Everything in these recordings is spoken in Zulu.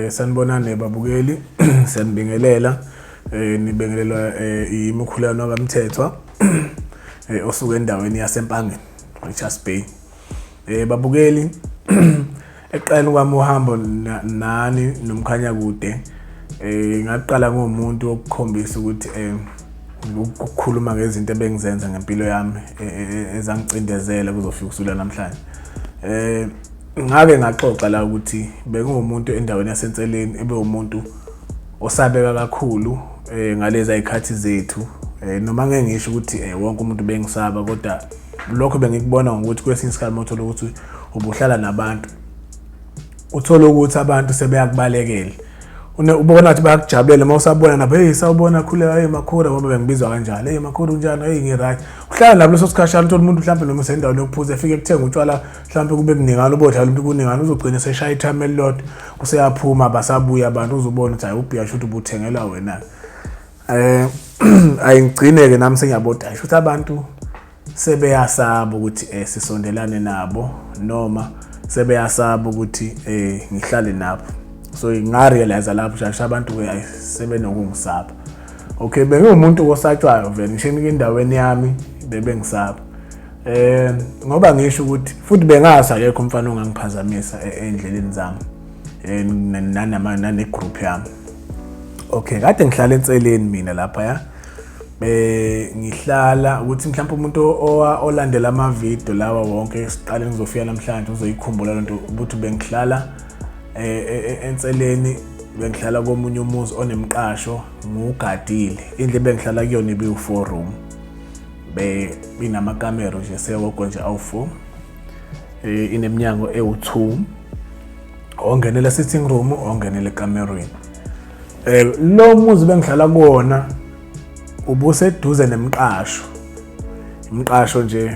Sanibonani babukeli, siyanibingelela. Nibingelelwa imikhulano kaMthethwa osuka endaweni yaseMpangeni, Richards Bay. Babukeli, ekuqaleni kwami uhambo nani noMkhanyakude, ngaqala nguwumuntu wokukhombisa ukuthi ukukhuluma ngezinto ebengizenza ngempilo yami ezangicindezela kuzofika usuku namhlanje. Ngake ngaxoxa la ukuthi benguwumuntu endaweni yaseNseleni ebewumuntu osabeka kakhulu ngalezi ayikhathi zethu, noma ngeke ngisho ukuthi wonke umuntu bengisaba, kodwa lokho bengikubona ngokuthi kwesinye isikhathi mawuthola ukuthi ubuhlala nabantu, uthole ukuthi abantu sebeyakubalekela, ubona ukuthi bayakujabulela uma usabona nabo, hey sawubona khuleka, hey makhura, ngoba bengibizwa kanjalo, hey makhura unjani, hey ngi-right. Uhlala nabo leso sikhashana, uthola umuntu mhlawumbe noma usendaweni yokuphuza, efike kuthenga utshwala, mhlawumbe kube kuningana, ubodlala umuntu kuningana, uzogcina seshaya ithama elilodwa, useyaphuma, basabuya abantu, uzobona ukuthi hayi ubhiya shuthi ubuthengela wena. Ayingigcine-ke nami sengiyaboda, shuthi abantu sebeyasaba ukuthi sisondelane nabo, noma sebeyasaba ukuthi ngihlale nabo. So ngarealize lapho shasha abantu-ke sebenokungisaba. Okay, bengiwumuntu osatshwayo vele, ngisho endaweni yami bebengisaba. Ngoba ngisho ukuthi futhi bengazi akekho umfana ongangiphazamisa endleleni zami nane group yami. Okay, kade ngihlala eNseleni mina lapha ya. Ngihlala ukuthi mhlawumbe umuntu olandela amavidiyo lawa wonke siqale ngizofika namhlanje uzoyikhumbula lento ukuthi bengihlala eNseleni, bengihlala komunye umuzi onemqasho ngugadile. Indlu ebengihlala kuyona ibiwu-4 room, inamakamero nje sewoko nje awu-4, ineminyango ewu-2, ongenela sitting room, ongenela ekamerweni. Lo muzi bengihlala kuwona ubuseduze nemqasho, imqasho nje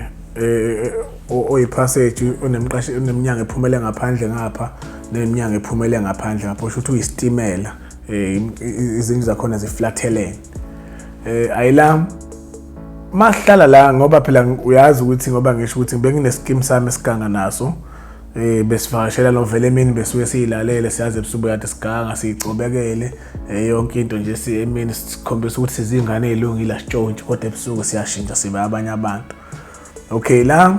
oyipassage onemqasho, oneminyango ephumele ngaphandle ngapha neminyango ephumele ngaphandle ngapha, usho ukuthi uyisitimela, izindlu zakhona ziflathelene. Ayila masihlala la, ngoba phela uyazi ukuthi ngoba ngisho ukuthi bengineskim sami esiganga naso, besivakashela lo vele emini, besuke siyilalele, siyazi ebusuku kade siganga siyicobekele yonke into nje, si emini sikhombisa ukuthi sizingane ezilungile asitshontshi, kodwa ebusuku siyashintsha sibe abanye abantu. Okay, la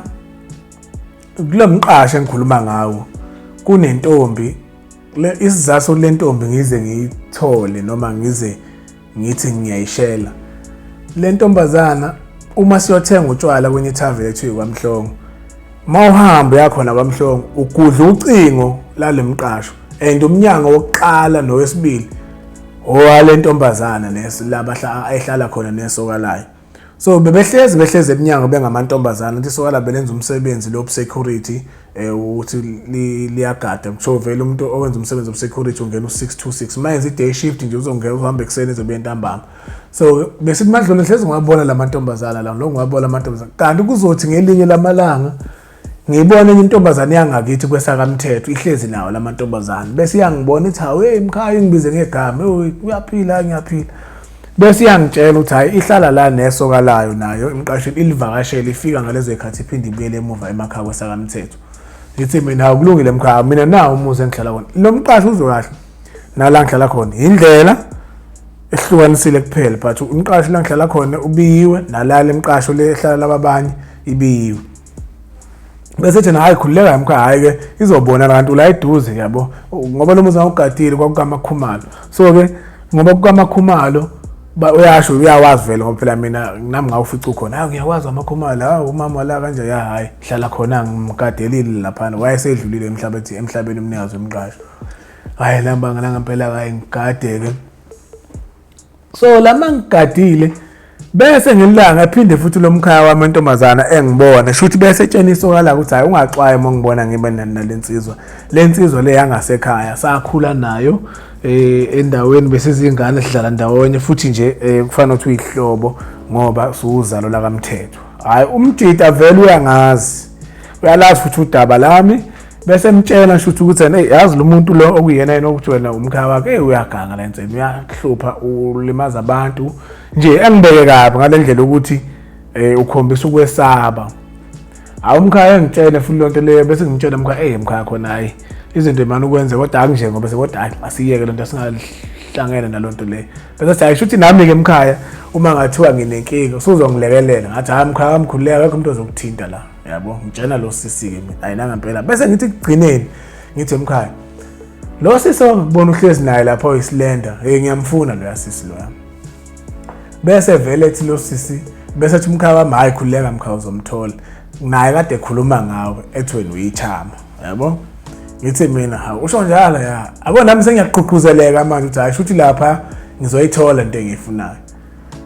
kulo mqasho engikhuluma ngawo kunentombi le, isizathu le ntombi ngize ngiyithole noma ngize ngithi ngiyayishela le ntombazana, uma siyothenga utshwala kwenye ithaveni ethiwa kwaMhlongo, mawuhamba uyakhona kwaMhlongo ugudla ucingo lale mqasho, and umnyango wokuqala nowesibili owale ntombazana laba ehlala khona nesoka layo. So bebehlezi behlezi eminyango bengamantombazana, ukuthi isoka labo lenza umsebenzi lo security, ukuthi liyagada. Kuthiwa vele umuntu owenza umsebenzi security ungena u626, mayenza i-day shift nje uzongena uhamba ekuseni izobe entambama. So besithi madlule hlezi ngwabona lamantombazana la, lo ngwabona amantombazana, kanti kuzothi ngelinye lamalanga ngibona enye intombazane yangakithi kwesakaMthetho ihlezi nawo lamantombazana, bese iyangibona ithi hawu hey mkhaya, ingibize ngegama, hey uyaphila, ngiyaphila, bese iyangitshela ukuthi hayi ihlala la nesoka layo nayo emqashweni, ilivakashela, ifika ngalezo zikhathi iphinde ibuyele emuva emakhaya kwesakaMthetho. Ngithi mina hawu kulungile mkhaya, mina nawo umuzi engihlala khona, lo mqasho uzwe kahle nala ngihlala khona indlela ehlukanisile kuphela, but umqasho la ngihlala khona ubiyiwe, nalala emqasho le ehlala laba abanye ibiyiwe. Bese thina hayi khululeka mkhaya, hayi ke izobona kanti ula eduze yabo, ngoba lo muzi awugadile kwakukamakhumalo. So ke ngoba kukamakhumalo uyasho uyawazi vele, ngoba phela mina nami ngawufica ukhona, hayi ngiyakwazi amakhumalo, hawu umama la kanje ya, hayi hlala khona ngimgadelile laphana, wayesedlulile emhlabeni emhlabeni umnikazi wemqasho. Hayi lamba ngempela hayi ngigade ke. So lama ngigadile bese ngelanga ephinde futhi lo mkhaya wami wentombazana engibona, shuthi bese etshena isoka la ukuthi hayi ungaxwayi uma ngibona ngibe nalensizwa, lensizwa le yangasekhaya sakhula nayo endaweni, besizingane sidlala ndawonye, futhi nje kufana ukuthi uyihlobo ngoba suwuzalo lakaMthetho. Hayi umjita vele uyangazi, uyalazi futhi udaba lami, bese emtshela shuthi ukuthi hey yazi lo muntu lo okuyena yena ukuthi wena umkhaya wakhe hey uyaganga la enseni, uyahlupha, ulimaza abantu nje, engibeke kabi ngale ndlela ukuthi ukhombisa ukwesaba. Hayi umkhaya engitshele futhi lonto leyo, bese ngimtshela umkhaya, hey mkhaya khona hayi Izinto imane ukwenze kodwa akunje ngoba kodwa hayi asiyeke lento, asingahlangene nalonto leyo. Bese sithi hayi, shuthi nami-ke emkhaya uma ngathiwa nginenkinga usuzongilekelela. Ngathi hayi mkhaya wamkhululeka, akekho umuntu ozokuthinta la, yabo. Ngitshena lo sisi-ke mina, hayi nangempela. Bese ngithi ekugcineni ngithi emkhaya lo sisi wangikubona uhlezi naye lapha oyisilenda, hey, ngiyamfuna loya sisi loya. Bese vele ethi lo sisi, bese ethi umkhaya wami, hhayi khululeka mkhaya, uzomthola naye, kade ekhuluma ngawe, ethi wena uyichama, yabo. Ngithi mina, hawu, usho njalo ya? Abo nami sengiyaqhuqhuzeleka manje ukuthi hayi, shuthi lapha ngizoyithola into engiyifunayo.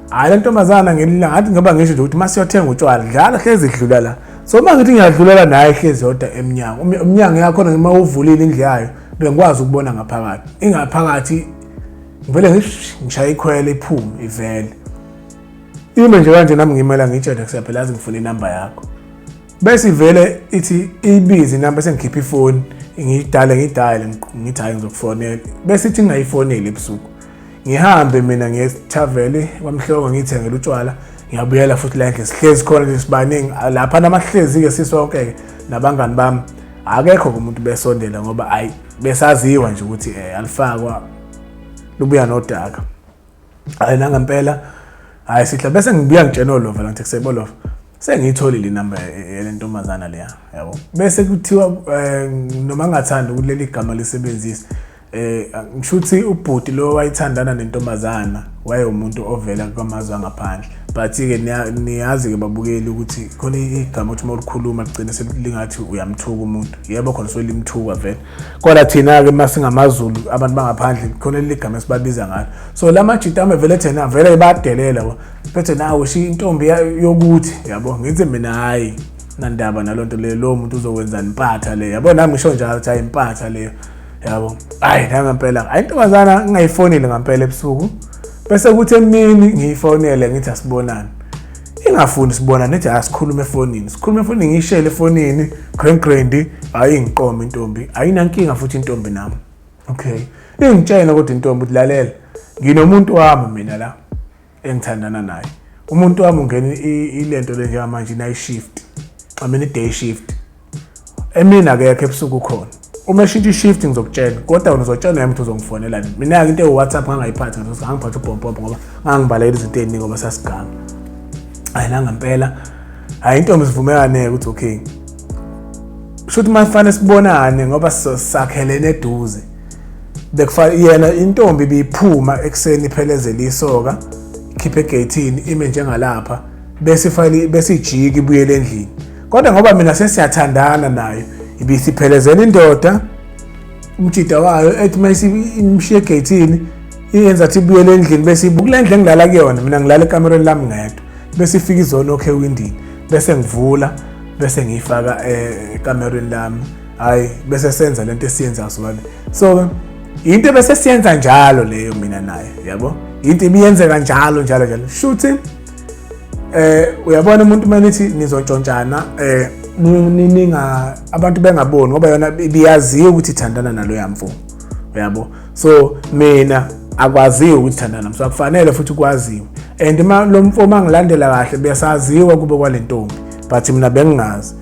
Hhayi, le ntombazana ngelila ngathi ngoba ngisho nje ukuthi uma siyothenga utshwala dlala hlezi idlula la, so uma ngithi ngiyadlulela naye hlezi yodwa emnyango, umnyango yakhona uma uvulile indlu yayo bengikwazi ukubona ngaphakathi, ingaphakathi ngivele ngishaye ikhwele iphume ivele ime nje kanje, nami ngimela ngitshele kusiyaphela, yazi ngifuna inamba yakho. Bese ivele ithi iyibize inamba, sengikhipha ifoni ngiyidale ngiyidale, ngithi hhayi ngizokufonela. Bese ithi ngingayifoneli ebusuku, ngihambe mina ngiye ethaveli kwaMhlongo ngiyithengele utshwala, ngiyabuyela futhi la endlini, sihlezi khona nje sibaningi lapha, namahlezi-ke sisonke-ke nabangani bami, akekho umuntu besondela ngoba ayi besaziwa nje ukuthi alifakwa lubuya nodaka. Hayi nangempela, hayi sihla bese ngibuya ngitshena olova la, ngithi kusebolova sengiyitholile inamba yale ntombazana leya, yabo. Bese kuthiwa noma ngingathanda ukuthi leli gama lisebenzise, ngisho ukuthi ubhuti lo wayithandana nentombazana wayewumuntu ovela kwamazwe angaphandle, but-ke niyazi-ke babukeli ukuthi khona igama ukuthi uma ulikhuluma ligcine selingathi uyamthuka umuntu. Yebo, khona solimthuka vele, kodwa thina-ke uma singamaZulu abantu bangaphandle khona leli gama esibabiza ngalo. So la majita ame vele thina vele bayadelela, bethe nawe shiya intombi yokuthi, yabo. Ngithi mina hhayi nandaba naloo nto leyo, lowo muntu uzokwenzani, impatha leyo, yabo. Nami ngisho njalo ukuthi hhayi impatha leyo, yabo. Hayi nangempela, hayi intombazana ngingayifonile ngampela ebusuku, bese kuthi emini ngiyifonele ngithi asibonane, ingafuni sibonane, ethi asikhulume efonini, sikhulume efonini, ngiyishele efonini grand grand, hayi ngiqome intombi, ayinankinga futhi intombi nami. Okay, ingitshena kodwa intombi ukuthi lalela, nginomuntu wami mina la engithandana naye, umuntu wami ungena ilento le njengamanje night shift, I mean day shift, emini akekho, ebusuku khona. Uma eshintsha i-shift ngizokutshela, kodwa wena uzotshela yami ukuthi uzongifonela. Mina-ke into ewu-WhatsApp ngangayiphathi, ngangiphatha ubhompompo ngoba ngangibalekela izinto ey'ningi ngoba sasiganga. Hhayi nangempela, hhayi intombi sivumelane-ke ukuthi okay, shuthi uma kufanele sibonane ngoba sakhelene eduze, bekufanele yena intombi ibiphuma ekuseni iphelezele isoka, ikhiphe egeyithini ime njengalapha, bese ifayile bese ijika ibuyele endlini. Kodwa ngoba mina sesiyathandana nayo, ibisiphelezela indoda umjida wayo, ethi uma imshiye egeyithini iyenza athi ibuyele endlini, bese ibuka kule ndlu engilala kuyona mina, ngilala ekamerweni lami ngedwa, bese ifika izonokho ewindini, bese ngivula, bese ngiyifaka ekamerweni lami, hayi bese senza lento esiyenzayo sobabili. So into bese siyenza njalo leyo mina naye, yabo, into ibiyenzeka njalo njalo njalo. Shuthi uyabona umuntu uma nithi nizontshontshana ninga abantu bengaboni ngoba yona ibiyaziwa ukuthi ithandana naloya mfo, uyabo. So mina akwaziwe ukuthi ithandana nami, so akufanele futhi kwaziwe. And uma lo mfo mangilandela kahle besaziwa kube kwale ntombi, but mina bengingazi,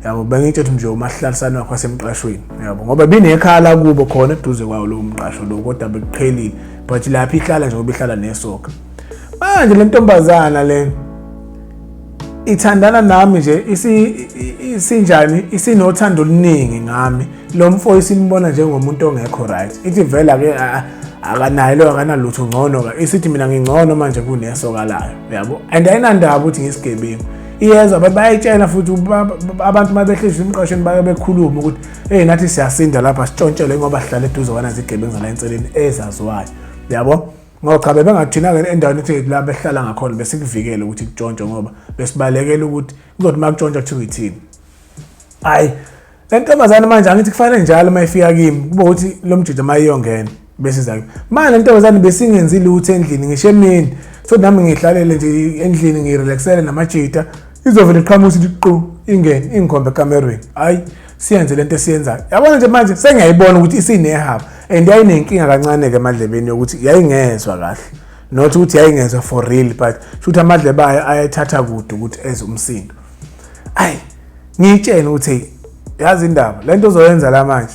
yabo, bengitshe nje umahlalisane wakho wasemqashweni, yabo, ngoba binekhala kubo khona eduze kwawo lowo mqasho lo, kodwa bekuqhelile, but lapha ihlala nje ngoba ihlala nesoka. Manje le ntombazana le ithandana nami nje isinjani, isinothando oluningi ngami. Lo mfo isimbona njengomuntu ongekho right, ithi vele ake akanayo lo, akanalutho, ngcono ka isithi mina ngingcono manje kunesoka layo, yabo. And ayinandaba ukuthi ngisigebengu, iyezwa abantu bayayitshela futhi abantu uma behlezi emqashweni baye bekhuluma ukuthi hey, nathi siyasinda lapha sitshontshele ngoba sihlala eduze kwanazi igebengu zala enseleni ezaziwayo, yabo. Ngoba cha bebengathina-ke endaweni ethi la behlala ngakhona besikuvikele ukuthi kutshontshwe, ngoba besibalekela ukuthi kuzothi uma kutshontshwa kuthiwa ithini. Hhayi le ntombazane manje angithi kufanele njalo uma ifika kimi kube ukuthi lo mjida uma iyongena bese iza kimi. Manje le ntombazane besingenzi lutho endlini ngisho emini, so nami ngihlalele nje endlini ngirelaxele namajita, izovele iqhamuka ithi qu ingene ingikhombe ekamerweni, hhayi siyenze lento esiyenzayo, yabona nje. Manje sengiyayibona ukuthi isinehaba and yayinenkinga kancane-ke emadlebeni yokuthi yayingezwa kahle, not ukuthi yayingezwa for real, but shuthi amadlebe ayo ayethatha kude ukuthi eze umsindo. Ayi ngiyitshene ukuthi yazi indaba lento ozoyenza la manje.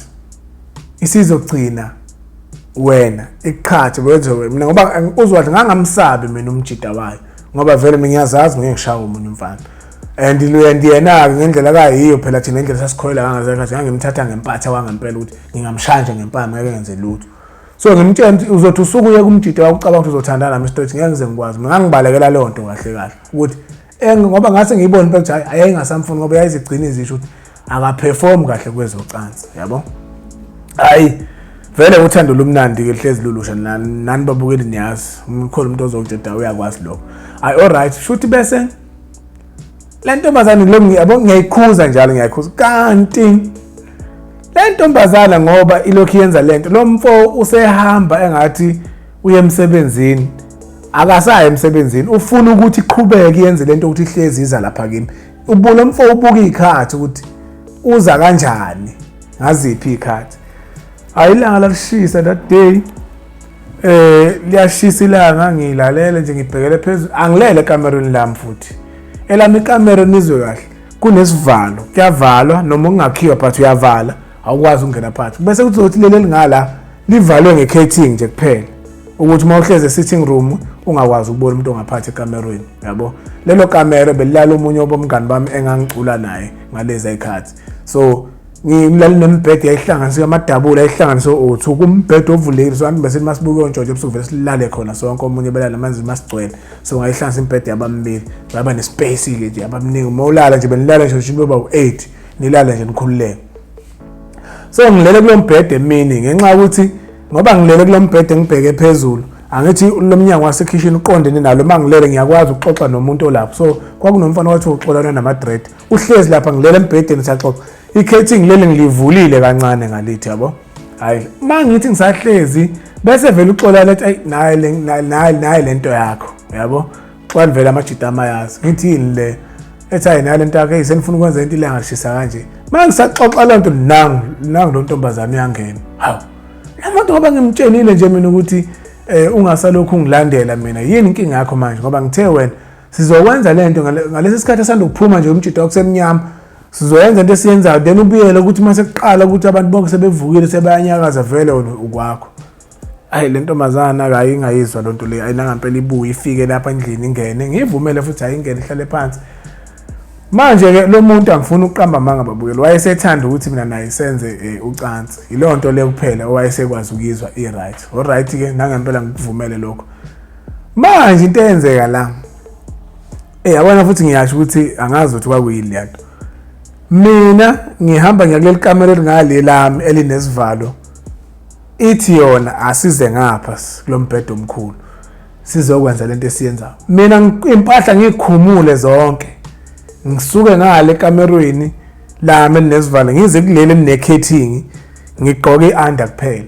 Isizogcina wena iqhathe wenze mina, ngoba uzwathi ngangamsabi mina umjida wayo, ngoba vele mina ngiyazazi ngeke ngishawe omunye umfana. And yena-ke ngendlela kayiyo phela, thina indlela sasikholela kangazekathi ngangimthatha ngempatha wangempela ukuthi ngingamshaya nje ngempama, ngeke ngenze lutho. So ngimtshela ukuthi uzothi usuke uye kumjida wakucabanga ukuthi uzothandana nami straight, ngeke ngize ngikwazi. Mina ngangibalekela leyo nto kahle kahle ukuthi ngoba ngase ngiyibone impela ukuthi hhayi, ayayingasamfuni, ngoba yayizigcina izisho ukuthi akaperform kahle kwezocansi, yabo. Hayi vele uthando lumnandi-ke, lihlezi lulusha, nani babukeli niyazi, ukhona umuntu ozokutsheda uyakwazi lokho. Hayi, alright, shuthi bese le ntombazane lo, yabo, ngiyayikhuza njalo, ngiyayikhuza. Kanti le ntombazana ngoba ilokhu yenza lento, lo mfo usehamba engathi uye emsebenzini, akasayi emsebenzini, ufuna ukuthi iqhubeke yenze lento, ukuthi ihlezi iza lapha kimi. Ubulo mfo ubuka iy'khathi ukuthi uza kanjani, ngaziphi iy'khathi. Hayi, ilanga lalishisa that day, liyashisa ilanga, ngilalele nje ngibhekele phezulu, angilele ekamerweni lami futhi. Elami ikamero, nizwe kahle, kunesivalo, kuyavalwa noma kungakhiwa, but uyavala, awukwazi ukungena phakathi. Bese kuzothi leli elingala livalwe nge-curtain nje kuphela, ukuthi uma uhlezi e-sitting room ungakwazi ukubona umuntu ongaphathi ekamerweni, yabo. Lelo kamero belilala omunye wabomngani bami engangicula naye ngalezi ayikhathi. So ngilala nemibhede yayihlanganiswe amadabula, ayihlanganiswe o-two, kumbhede ovulekile. So bese masibuke ontshontsho ebusuku, vele silale khona sonke, omunye belala manzi masigcwele. So ngayihlanganisa imibhede yabamibili, yaba ne-space-ke nje abamningi. Uma ulala nje, benilala nje nje u-8, nilale nje nikhululeke. So ngilele kulo mbhede emini, ngenxa yokuthi ngoba ngilele kulo mbhede ngibheke phezulu, angithi lo mnyango wasekhishini uqondene nalo, uma ngilele ngiyakwazi ukuxoxa nomuntu olapho. So kwakunomfana wathi uxolana nama-dread, uhlezi lapha, ngilele embhedeni, siyaxoxa. I-curtain leli ngilivulile kancane ngalithi, yabo. Hayi, uma ngithi ngisahlezi, bese vele uxolana ethi, ayi, nayi nayi lento yakho, yabo. Xolani vele amajida amayazi, ngithi yini le? Ethi hayi, nayi lento yakho, hey, senifuna ukwenza into ilanga lishisa kanje. Uma ngisaxoxa loo nto, nangu nangu lo ntombazane uyangena. Hawu, la muntu, ngoba ngimtshelile nje mina ukuthi ungasalokhu ungilandela mina, yini inkinga yakho manje? Ngoba ngithe wena sizokwenza lento ngalesi sikhathi esanda ukuphuma nje umjida wakusemnyama, sizoyenza into esiyenzayo, then ubuyele ukuthi uma sekuqala ukuthi abantu bonke sebevukile, sebayanyakaza, vele wena ukwakho. Hayi, le ntombazana akayi ingayizwa loo nto le. Ayinangampela, ibuye ifike lapha endlini, ingene, ngiyivumele futhi, hayi, ingene ihlale phansi. Manje-ke lo muntu, angifuni ukuqamba amanga babukeli, wayesethanda ukuthi mina naye senze ucansi. Yileyo nto le kuphela owayesekwazi ukuyizwa i-right. Alright-ke, nangempela ngikuvumele lokho. Manje into eyenzeka la, yabona futhi ngiyasho ukuthi angazi ukuthi kwakuyini le nto. Mina ngihamba ngiya kuleli kamelo elingale lami elinesivalo, ithi yona asize ngapha kulo mbhedo omkhulu, sizokwenza lento esiyenzayo. Mina impahla ngikhumule zonke, ngisuke ngale ekamerweni lami elinesivalo, ngize kuleli eline-curtain, ngigqoke i-under kuphela.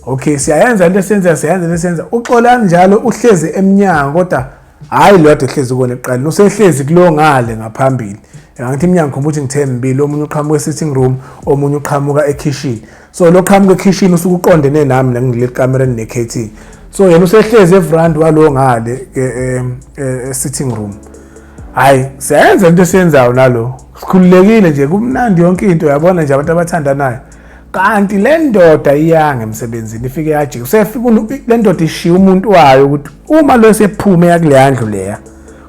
Okay, siyayenza into esiyenza, siyayenza into esiyenza. Uxolani njalo uhlezi emnyango, kodwa hhayi lo kade ehlezi kona ekuqaleni, usehlezi kulo ngale ngaphambili. Angithi iminyango, khumbula ukuthi ngithe mibili, omunye uqhamuka e-sitting room, omunye uqhamuka ekhishini. So lo qhamuka ekhishini usuke uqondene nami nangileli kamera eline-curtain. So yena usehlezi evrandi walo ngale e-sitting room. Hhayi, siyayenza into esiyenzayo nalo, sikhululekile nje, kumnandi yonke into, uyabona nje abantu abathandanayo. Kanti le ndoda iyanga emsebenzini, ifike yajika, usefika le ndoda ishiya umuntu wayo ukuthi uma lo esephume yakuleya ndlu leya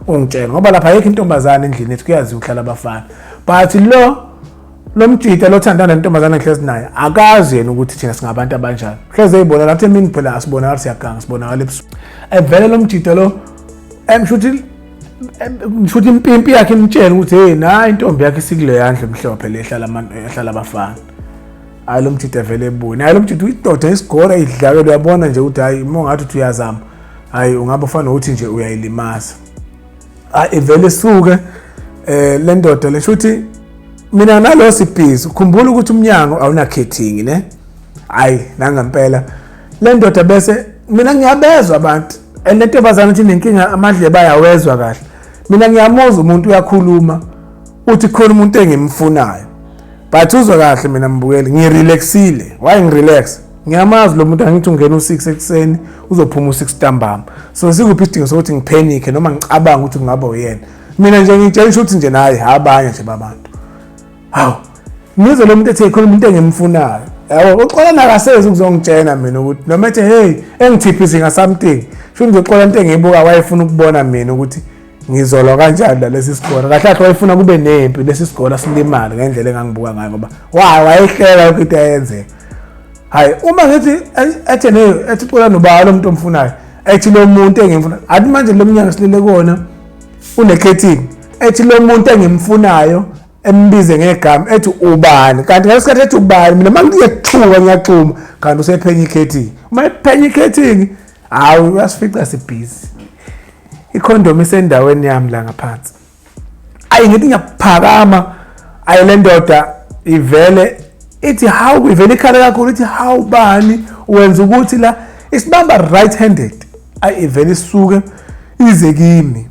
ungitshela, ngoba lapha ayikho intombazane endlini ethi, kuyaziwa ukuhlala abafana. But lo mjita lo thandana nentombazane ngihlezi naye akazi yena ukuthi thina singabantu abanjani, hlezi eyibona lapho emini, phela asibonakali siyaganga, sibonakala ebusuku. Evele lo mjita lo emshuthi, ngisho impimpi yakhe imtshela ukuthi hey, nayi intombi yakhe isikuleya ndlu emhlophe le ehlala abafana. Hayi, lo mjita vele ebuye naye lo mjita uyidoda isigora idlakele, uyabona nje ukuthi hayi, uma ungathi uthi uyazama, hayi, ungabe ufana nokuthi nje uyayilimaza. Hayi, ivele isuke le ndoda le, shuthi mina nalo sibhizi. Ukhumbula ukuthi umnyango awunakhething ne. Hayi, nangempela le ndoda, bese mina ngiyabezwa abantu, and le ntombazane uthi nenkinga, amadlebe ayawezwa kahle. Mina ngiyamuzwa umuntu uyakhuluma, uthi khona umuntu engimfunayo. But uzwe kahle mina mbukeli, ngirelaxile. Why ngirelax? Ngiyamazi lo muntu, angithi ungena u-6 ekuseni, uzophuma u-6 ntambama. So sikuphi isidingo sokuthi ngiphenike noma ngicabanga ukuthi kungaba uyena? Mina nje ngitshela ukuthi nje naye abanye nje babantu. Hawu, ngizwe lo muntu ethi khona umuntu engimfunayo. Yabo, uXolani akasezi ukuzongitshena mina ukuthi noma ethi hey engithiphise nga something, sho ngizoxola into engiyibuka, wayefuna ukubona mina ukuthi ngizolwa kanjani nalesi sigora. Kahle kahle wayefuna kube nempi, lesi sigora silimale ngendlela engangibuka ngayo, ngoba wayehleka yonke into eyenzeka. Hayi, uma ngithi ethe ne ethi uXolani ubala lo muntu omfunayo, ethi lo muntu engimfuna, athi manje lo mnyango silele kuwona unekhethini, ethi lo muntu engimfunayo, embize ngegama, ethi ubani. Kanti ngalesikhathi ethi ubani, mina uma ngiyethuka ngiyaxhuma, kanti usephenya ikhethini. Uma ephenya ikhethini, hawu, uyasifica sibhizi, ikhondomu isendaweni yami la ngaphansi. Ayi, ngithi ngiyaphakama, ayi, le ndoda ivele ithi hawu, ivele ikhala kakhulu, ithi hawu bani, wenza ukuthi la isibamba right handed. Ayi, ivele isuke ize kimi,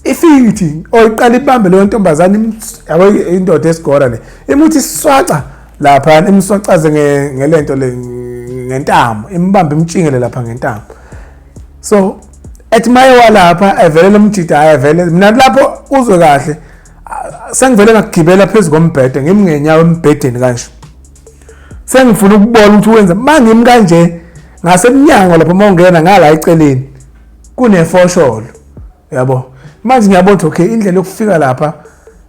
ifithi oyiqala ibambe leyo ntombazane, yabo, indoda esigora le, imuthi iswaca lapha, imswacaze ngelento le ngentamo, imbambe imtshingele lapha ngentamo. So ethi maye walapha evele lomjida, hayi, evele mina lapho uzwe kahle, sengivele ngagibela phezu kombhede, ngimi ngenyawo embhedeni kanje, sengifuna ukubona ukuthi wenza. Mangimi kanje ngasemnyango lapho, uma ungena ngala eceleni kunefosholo, yabo. Manje ngiyabona ukuthi okay, indlela yokufika lapha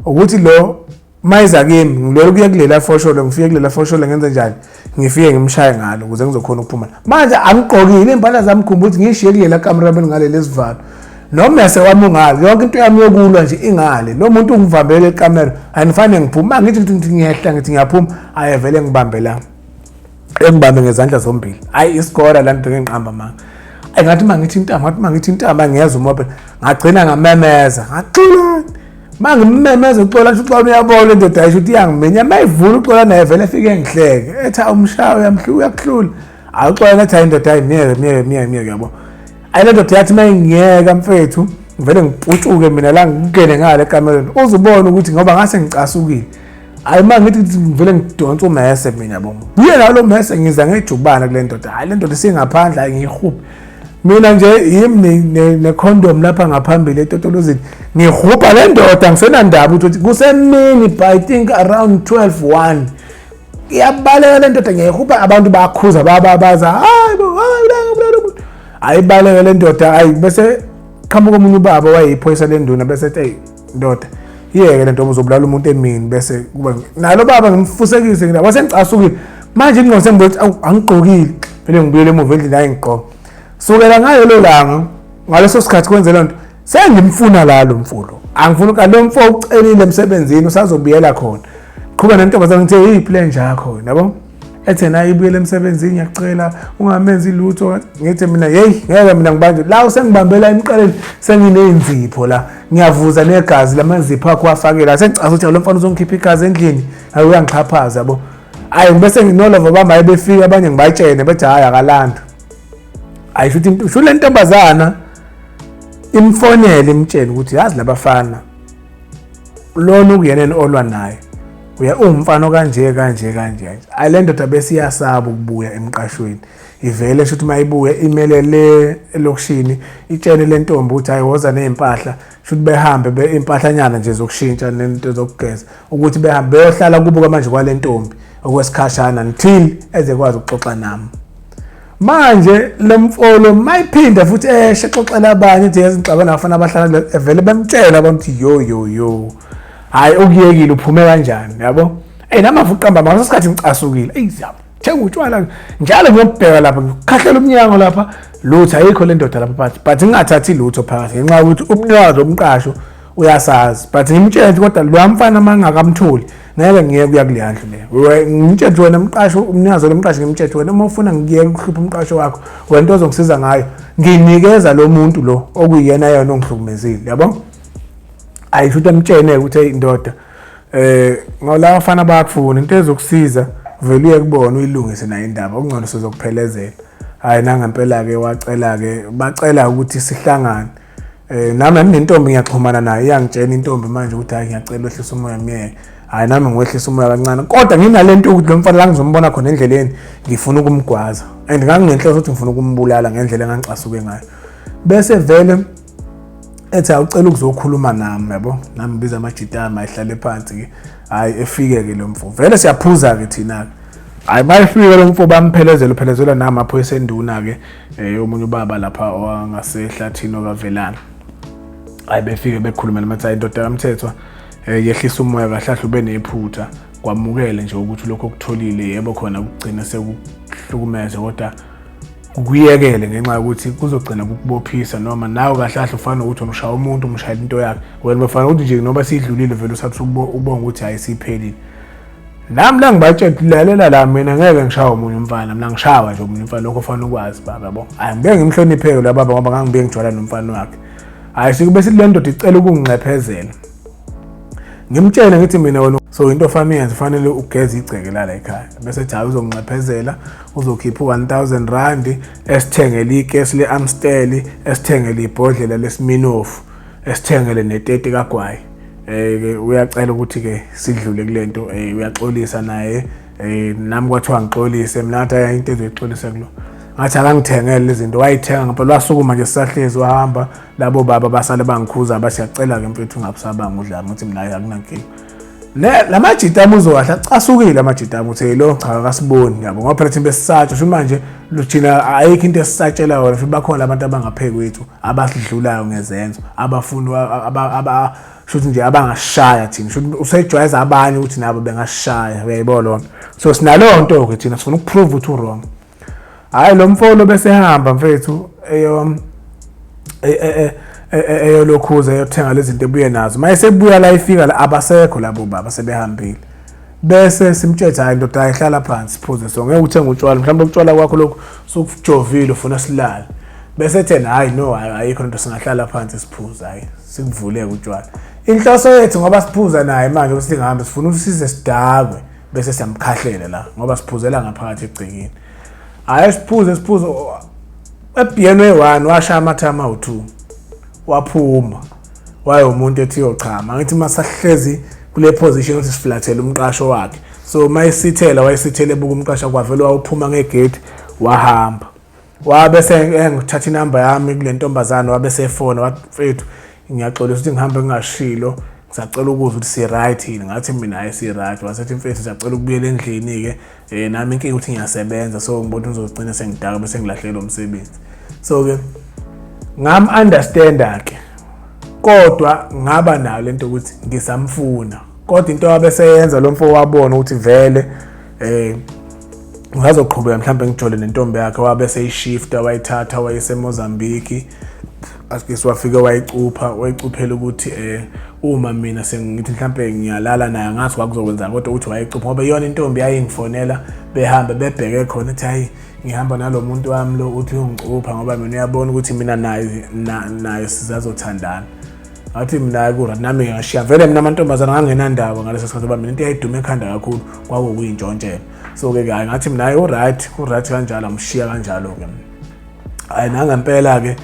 ukuthi lo mayiza kimi, ngilwela ukuya kulela fosholo, ngifike kulela fosholo, ngenze njani, ngifike ngimshaye ngalo ukuze ngizokhona ukuphuma. Manje angigqokile iy'mpahla zami, khumbula ukuthi ngishiye kulela kamera ngaleli sivalo, nomese wami ungale, yonke into yami yokulwa nje ingale, lo muntu ungivambele ekamera, angifanele ngiphume. Ma ngithi ngithi ngiyehla, ngithi ngiyaphuma, aye vele ngibambe la, engibambe ngezandla zombili. Hayi, isikora la nto, ngiqamba manga. Ayi, ngathi uma ngithi intamo, ngathi uma ngithi intamo, ngiyeza umobe, ngagcina ngamemeza, ngaxolani. Ma ngimemeza uXola, uXola uyabona indoda ayisho ukuthi iyangiminya. Ma ivula uXola naye vele efike ngihleke, ethi awumshaya, uyamhlu, uyakuhlula. Hayi, uXola ethi hayi indoda, hayi, miyeke, miyeke, miyeke, miyeke, yabo. Ayi, le ndoda yathi uma ingiyeka mfethu, ngivele ngiputshuke mina la, ngingene ngale ekamereni, uzubona ukuthi ngoba ngase ngicasukile. Hayi, uma ngithi ngivele ngidonsa umese mina, yabo, buye nalo mese, ngiza ngejubana kule ndoda. Hayi, le ndoda isingaphandle, hayi, ngiyihuphe mina nje, yimi necondom lapha ngaphambili etotolozini, ngihubha le ndoda, ngisenandaba ukuthi kusemini, by I think around 12 1, iyabaleka le ndoda, ngiyayihubha, abantu bayakhuza, bayababaza, hayi bo, hayi, ayibaleke le ndoda. Hayi, bese qhamuka omunye ubaba wayeyiphoyisa lenduna, bese ethi hey ndoda, yeke le nto, uzobulala umuntu emini. Bese kuba nalo baba ngimfusekise ngina, wase ngicasukile manje, ingqondo sengibona ukuthi awu, angigqokile, vele ngibuyele emuva endlini, hayi, ngigqoka. Sukela ngayo lo langa, ngaleso sikhathi kwenze loo nto, sengimfuna la lo mfo lo, angifuni ka lo mfo, ucelile emsebenzini, usazobuyela khona. Qhuba nentombazane, ngithe yiphi le nja yakho, yabo, ethe naye ibuyele emsebenzini, ngiyacela ungamenzi lutho. Ngithi mina yeyi, ngeke mina ngibanjwe la, usengibambela emqaleni, senginey'nzipho la, ngiyavuza negazi lamazipho akho wafakela, sengicaza ukuthi lo mfana uzongikhipha igazi endlini, hayi, uyangixhaphaza, yabo. Hayi, bese nginolova bami, hayi, befika abanye, ngibatshene, bethi hhayi, akalandwa. Hayi, shuthi shu le ntombazana imfonele, imtshele ukuthi yazi labafana lona ukuyeneni olwa naye uya uwumfana kanje kanje kanje. Ayi, le ndoda bese iyasaba ukubuya emqashweni, ivele shuthi uma ibuye imele le elokishini, itshele le ntombi ukuthi hayi, woza ney'mpahla, shuthi behambe iy'mpahlanyana nje zokushintsha nento zokugeza, ukuthi behambe beyohlala kubo manje kwale ntombi okwesikhashana until ezekwazi ukuxoxa nami. Manje lo mfolo mayiphinda futhi eshe exoxela abanye, ethi yazi ngixabana nabafana abahlala, evele bemtshela abantu, yo yo yo, hayi, ukuyekile, uphume kanjani, yabo. Ey, namavu uqamba ngaleso sikhathi ngicasukile, eyi, thenga utshwala njalo, ngiyobheka lapha, ngikhahlela umnyango lapha, lutho ayikho le ndoda lapha phakathi, but ngingathathi lutho phakathi ngenxa yokuthi umnikazi womqasho uyasazi. But ngimtshele ukuthi kodwa lo mfana uma ngingakamtholi ngeke ngiye kuya kuleya ndlu leyo. Ngimtshele wena mqasho, umnikazi walo mqasho, ngimtshele wena, uma ufuna ngiyeke ukuhlupha umqasho wakho, wena into ozongisiza ngayo, nginikeza lo muntu lo okuyena yena ongihlukumezile, yabo. Ayisho ukuthi amtshene ukuthi hey ndoda, ngola abafana bayakufuna, into ezokusiza vele uye kubona, uyilungise nayo indaba, okungcono sizokuphelezela. Hayi, nangempela-ke wacela-ke, bacela ukuthi sihlangane. Nami nentombi ngiyaxhumana nayo, iyangitshela intombi manje ukuthi hayi, ngiyacela wehlisa umoya, myeke. Hayi, nami ngiwehlisa umoya kancane, kodwa nginalento ukuthi lo mfana la ngizombona khona endleleni ngifuna ukumgwaza, and nganginenhloso ukuthi ngifuna ukumbulala ngendlela engangicasuke ngayo. Bese vele ethi awucela ukuzokhuluma nami, yabo, nami ngibiza amajita ami, ayihlale phansi-ke. Hhayi, efike-ke lo mfo, vele siyaphuza-ke thina-ke. Hayi, mayefika lo mfo bamphelezela, uphelezelwa namaphoyisa enduna-ke omunye ubaba lapha owangasehlathini okaVelana. Hayi, befike bekhulumela bathi hayi ndoda kaMthethwa, yehlisa umoya kahle kahle, ube nephutha, kwamukele nje ukuthi lokho okutholile yebo khona kugcina sekuhlukumeza, kodwa kuyekele ngenxa yokuthi kuzogcina kukubophisa, noma nawe kahle kahle ufana nokuthi ushaya umuntu, umshayela into yakhe wena, bafana ukuthi nje noma siyidlulile vele usathi ubonga ukuthi hayi siphelile. Nami la ngibatshela, lalela la, mina ngeke ngishawe omunye umfana, mina ngishawa nje omunye umfana, lokho ufana ukwazi baba yabo. Hayi, ngeke ngimhlonipheke la baba ngoba ngangibuye ngijwala nomfana wakhe. Hayi, sikube sithi le ndoda icela ukunginxephezela, ngimtshele ngithi mina wena so into ofanele uyenze, fanele ugeze igceke lala ekhaya, bese ethi hayi uzonginxephezela, uzokhipha u-1000 rand, esithengele ikesi le-Amstel, esithengele ibhodlela leSmirnoff, esithengele neteti kagwayi. Ke uyacela ukuthi ke sidlule kulento, uyaxolisa naye. Nami kwathiwa ngixolise mina, ngathi hayi into ezoyixolisa kulo, ngathi akangithengele izinto, wayithenga ngempela, wasukuma nje sisahlezi wahamba. Labo baba basale bangikhuza, bathi siyacela-ke mfethu ungabusabanga udlame. Ngithi mina hayi akunankinga. La majita ami uzokahle acasukile amajita ami uthi lo cha akasiboni yabo, ngoba phela thina besisatsha sho manje thina ayikho into esisatshela yona, futhi bakhona abantu abangaphezu kwethu abasidlulayo ngezenzo, abafuna shuthi nje abangashaya thina, shuthi usejwayeza abanye ukuthi nabo bengashaya, uyayibona lona. So sinaleyo nto-ke, thina sifuna ukuprove ukuthi u-wrong. Hhayi, lo mfolo bese ehamba mfethu eyo eyolokhuza eyothenga lezi zinto, ebuye nazo. Uma esebuya la, ifika la, abasekho labo baba, sebehambile. Bese simtshela, hayi ndoda, ayihlala phansi siphuze, so ngeke uthenge utshwala, mhlawumbe utshwala kwakho lokhu sokujovile, ufuna silale. Bese ethena hayi no, ayikho lento, singahlala phansi siphuze, hayi sikuvuleke utshwala. Inhloso yethu ngoba siphuza naye manje ukuthi singahambe, sifuna ukuthi size sidakwe bese siyamkhahlela la, ngoba siphuzela ngaphakathi egcekeni. Hhayi, siphuze siphuze, ebhiyeni oyi-one washaya amathama awu-2, waphuma waye umuntu ethi uyochama. Ngithi masahlezi kule position ukuthi siflathele umqasho wakhe, so mayisithela wayesithele ebuka umqasho, kwavele wawuphuma ngegate wahamba. Wabe engithatha inamba yami kule ntombazane, wabe sefona wathi, mfethu ngiyaxolisa ukuthi ngihambe ngingashilo, ngisacela ukuzwa ukuthi si-right yini. Ngathi mina hayi si-right. Wasethi mfethu siyacela ukubuyela endlini-ke, nami inkinga ukuthi ngiyasebenza, so ngibona ngizogcina sengidaka bese ngilahlekelwa umsebenzi. So-ke ngam-understanda-ke, kodwa ngaba nayo lento ukuthi ngisamfuna. Kodwa into abeseyenza lo mfo, wabona ukuthi vele ngazoqhubeka mhlawumbe ngijole nentombi yakhe, wabe seyishifta, wayithatha wayeseMozambique, asikisi wafike wayicupha, wayicuphela ukuthi uma mina sengithi mhlambe ngiyalala naye, ngathi kwakuzokwenzeka, kodwa uthi wayicupha ngoba iyona intombi yayingifonela, behambe bebheke khona, ethi hayi ngihamba nalo muntu wami lo, uthi uyongicupha ngoba mina uyabona ukuthi mina naye naye sizazothandana. Ngathi mina ku nami ngashiya vele mina amantombazana ngangenandaba ngaleso sikhathi, ngoba mina into eyayiduma ekhanda kakhulu kwakukuyintshontshela. So-ke ke hayi ngathi mina hayi u-right, ku-right kanjalo, ngishiya kanjalo-ke. Hayi, nangempela-ke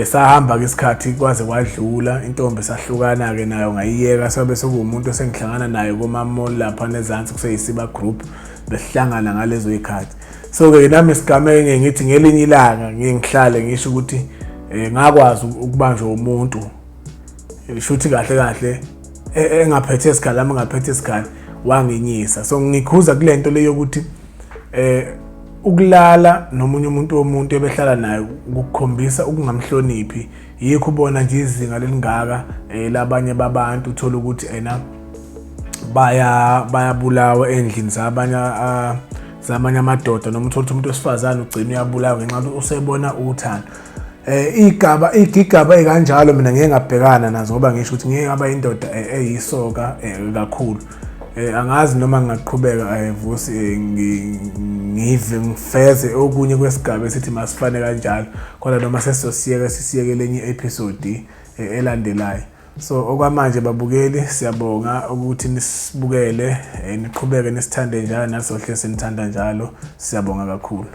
sahamba ke isikhathi kwaze kwadlula, intombi sahlukana ke nayo, ngayiyeka, sabe sekuwumuntu esengihlangana naye kuma-mall lapha nezansi, kuseyisiba group besihlangana ngalezo y'khathi. So-ke nami sigameke ngithi ngelinye ilanga ngiye ngihlale ngisho ukuthi ngakwazi ukubanjwa umuntu, shuthi kahle kahle engaphethe isikhali, nami ngaphethe isikhali, wanginyisa. So ngikhuza kule nto le yokuthi ukulala nomunye umuntu womuntu ebehlala naye kukukhombisa ukungamhloniphi. Yikho ubona nje izinga lelingaka labanye babantu, uthola ukuthi ena bayabulawa endlini zabanye zamanye amadoda, noma uthola ukuthi umuntu wesifazane ugcina uyabulawa ngenxa yokuthi usebona uthando. Igaba igigaba ekanjalo mina ngeke ngabhekana nazo, ngoba ngisho ukuthi ngeke ngaba indoda eyisoka kakhulu. Angazi noma ngingaqhubeka Vusi, ngive ngifeze okunye kwesigaba esithi masifane kanjalo, kodwa noma sesizosiyeka sisiyeke lenye episode elandelayo. So okwamanje babukeli, siyabonga ukuthi nisibukele, niqhubeke nisithande njalo, nasohle sinithanda njalo. Siyabonga kakhulu.